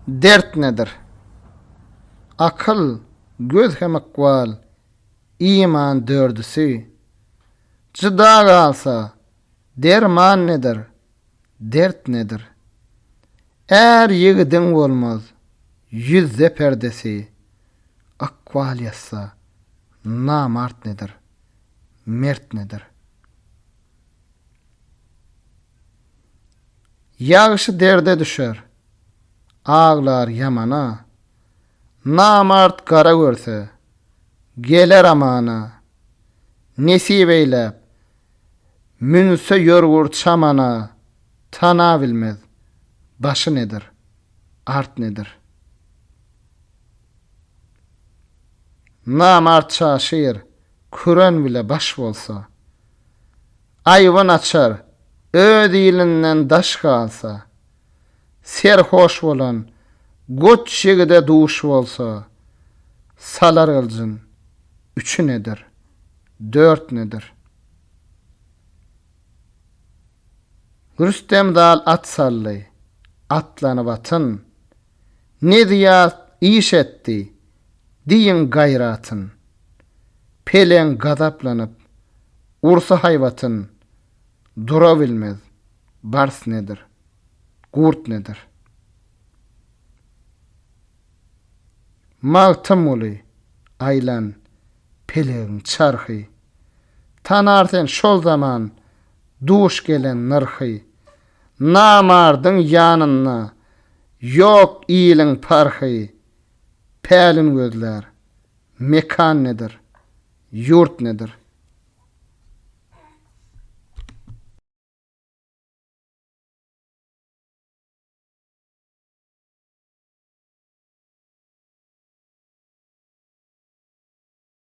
dert nedir? Akyl, göz hem ykbal, iman dördüsi. Jyda galsa, derman nedir, dert nedir? Är ýigidiň bolmaz ýüzde perdesi, Ykbal ýazsa, namart nedir, mert nedir? Ýagşy derde düşer, aglar ýamana, Namart gara görse, geler amana. Nesip eýläp, münse ýörgür çamana, Tanabilmez, başy nedir, art nedir. Namart çaşyr, küren bile baş bolsa. Aýbyn açar, öz ilinden daş galsa. Serhoş bolan goç ýigide duş bolsa, Salar gyljyn, üçi nedir, dört nedir. Rüstem zal at saldy, atlanyp atyn, Ne zyýat iş etdi, diýiň gaýratyn. Peleň gazaplanyp, ursa haýbatyn, Durabilmez, bars nedir, gurt nedir. Magtymguly, aýlan, pelegiň çarhy. Tanar sen şol zaman duş gelen nyrhy. Namardyň ýanynda ýok iliň parhy. Pälin gözlär, mekan nedir, ýurt nedir.